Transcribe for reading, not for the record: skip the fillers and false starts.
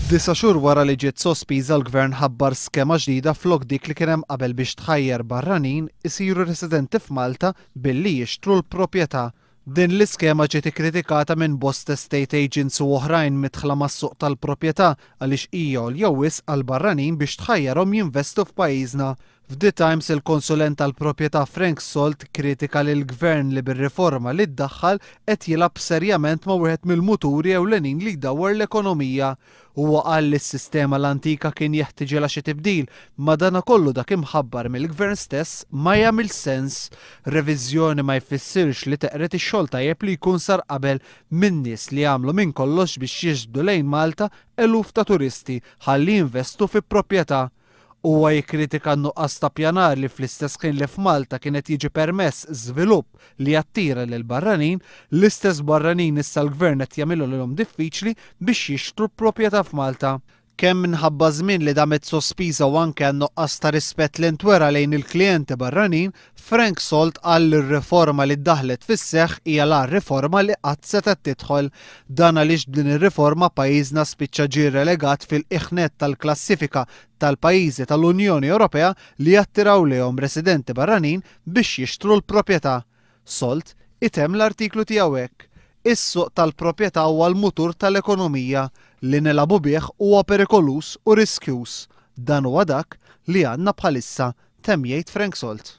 Disa' xhur wara li ġiet sospiża l-Gvern ħabbar skema ġdida flok dik li kien hemm qabel biex tħajjar barranin isiru residenti f'Malta billi jixtru l-proprjetà. Din l-iskema ġiet ikkritikata minn bosta estate agents u oħrajn midħla mas-suq tal-proprjetà għaliex hija għolja wisq għall-barranin biex tħajjarhom jinvestu f'pajjiżna. F'The Times il-konsulent tal-proprjetà Frank Salt kkritika lill-Gvern li bir-riforma li ddaħħal qed jilgħab serjament ma' wieħed mill-muturi ewlenin li jdawwar l-ekonomija. Huwa qal li s-sistema l-antika kien jeħtiġilha xi tibdil, madanakollu dak imħabbar mill-Gvern stess ma jagħmilx sens. Reviżjoni ma jfissirx li teqred ix-xogħol tajjeb li jkun sar qabel minn nies li għamlu minn kollox biex jiġbdu lejn Malta eluf ta' turisti ħalli jinvestu fi proprjetà. Huwa jikkritika n-nuqqas ta' pjanar li fl-istess ħin li f'Malta kien qed jiġi permess żvilupp li jattira lill-barranin, l-istess barranin issa l-Gvern qed jagħmilhom diffiċli biex jixtru proprjetà f'Malta. Kemm minħabba żmien li damet sospiża u anke għan-nuqqas ta' rispett li ntwera lejn il-klijenti barranin, Frank Salt qal li r-riforma li ddaħlet fis-seħħ hija l-agħar riforma li qatt setgħet tidħol. Dan għaliex b'din ir-riforma pajjiżna spiċċa ġie relegat fil-qiegħ nett tal-klassifika tal-pajjiżi tal-Unjoni Ewropea li jattiraw lejhom residenti barranin biex jixtru l-proprjetà. Salt itemm l-artiklu tiegħu hekk, Is-suq tal-proprjetà huwa l-mutur tal-ekonomija, li nilagħbu bih huwa perikoluż u riskjuż. Dan huwa dak li għandna bħalissa, temm jgħid Frank Salt.